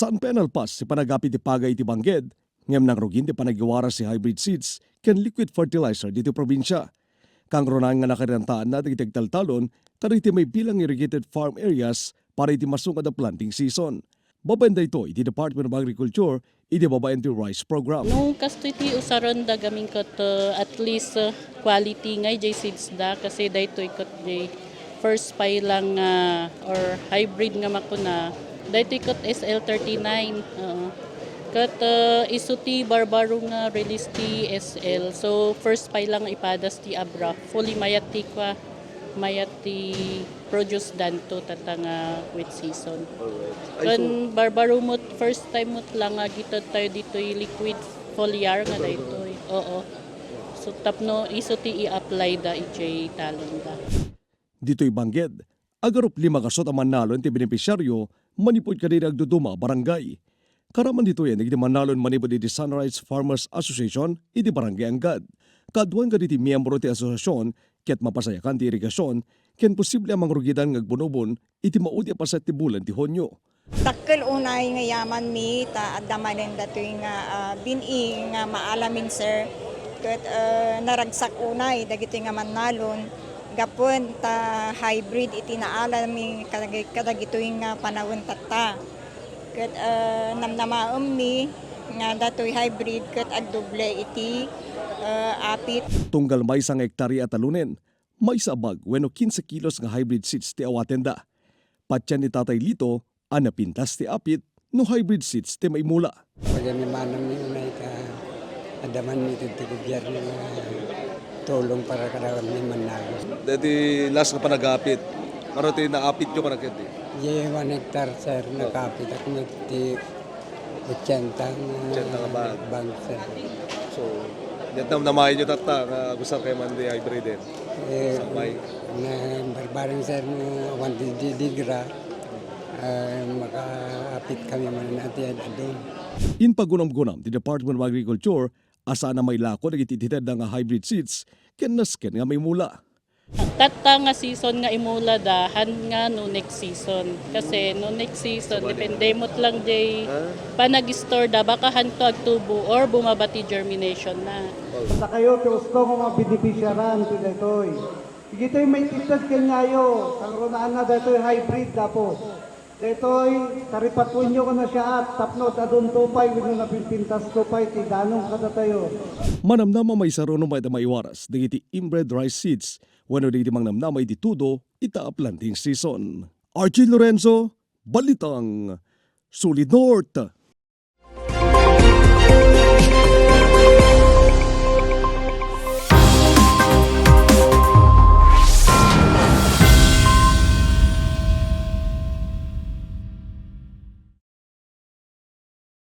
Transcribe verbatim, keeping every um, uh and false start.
Saan pay a nalpas ti panagapit ti paga iti bangged, ngem nangrugin ti panagiwaras ti hybrid seeds ken liquid fertilizer ditoy probinsia. Kangrunaan nga nakarirantaanna dagiti agtaltalon kadagiti maibilang nga irrigated farm areas para iti masungad a planting season. Babaen daytoy iti Department of Agriculture iti babaen ti rice program. No kastoy ti usarenda gamin ket, uh, at least, uh, quality nga idiay seeds da, kasi daytoy ket diay first pay lang nga, or hybrid nga makuna. Daytoy ket S L thirty-nine. Oo. Ket, uh, isu ti barbaro nga release ti S L. So, first pay lang ipadas ti abra. Fully mayat ti kua, mayat ti produce danto tatta nga wheat season. Alright. Ay, so, ken barbaro met, first time met lang nga agitedtayo ditoy liquid foliar nga daytoy. Oo. So, tapno isu ti i-apply da idiay talon da. Ditoy bangged, agarup lima gasut a mannalon ti benepisiario manipud kadagiti agduduma a barangay. Karaman ditoyen dagiti mannalon manipud iti Sunrise Farmers Association iti Barangay Anggad. Kaaduan kadagiti miyembro ti asosiasion ket mapasayakan ti irigasion ken posible a mangrugidan nga agbunobon iti maudi a paset ti bulan ti Hunio. Dakkel unay nga yamanmi ta adda manen datoy nga, ah, bin-i nga maalamin, sir. Ket, ah, naragsak unay dagitoy nga mannalon gapuan ta hybrid iti naalammi kadag-, kadagitoy nga panawen tatta. Ket, ah, namnamaemmi nga datoy hybrid ket agdoble iti, ah, apit. Tunggal maysa nga hektarya a talonen, maysa a bag wenno kinse kilos nga hybrid seeds ti awatenda. Patien ni Tatay Lito a napintas ti apit no hybrid seeds ti maimula. Pagani manam ni unay ta adda man iti ti gobierno nga tulong para kadawan ni mannalon. Dati last nga panagapit, maro ti naapit yo kadagiti? Ye, one hectare, sir, nakapit ak met ti ochenta nga Ochenta nga bag. Bag, sir. So, diat nam-, namayo tatta nga agusar kayo man di hybrid, eh. Eh, Sabay. Na, barbareng, sir, no awan di, di, digra, ah, makaapit kami man na ti ad-adun. Impagunamgunam ti Department of Agriculture a saan a mailako dagiti itedda nga hybrid seeds ken nasken nga maimula. Tatta nga season nga imulada, han nga no next season. Kasi no next season, depende met lang jay panag-store da, baka hanto agtubo or bumaba ti germination na. Dakayo ti usto nga mabenefisiaran ti daytoy. Dagitoy maitited kaniayo, kangrunaan na daytoy hybrid, Apo. Daytoy, taripatuenyo kano siaat tapno ad-adunto pay wenno napimpintasto pay ti danum kadatayo. Manamnama, maisaro no mayat a maiwaras dagiti inbred rice seeds wenno dagiti mangnamnama iti tudo ita a planting season. Archie Lorenzo, Balitang Solid North.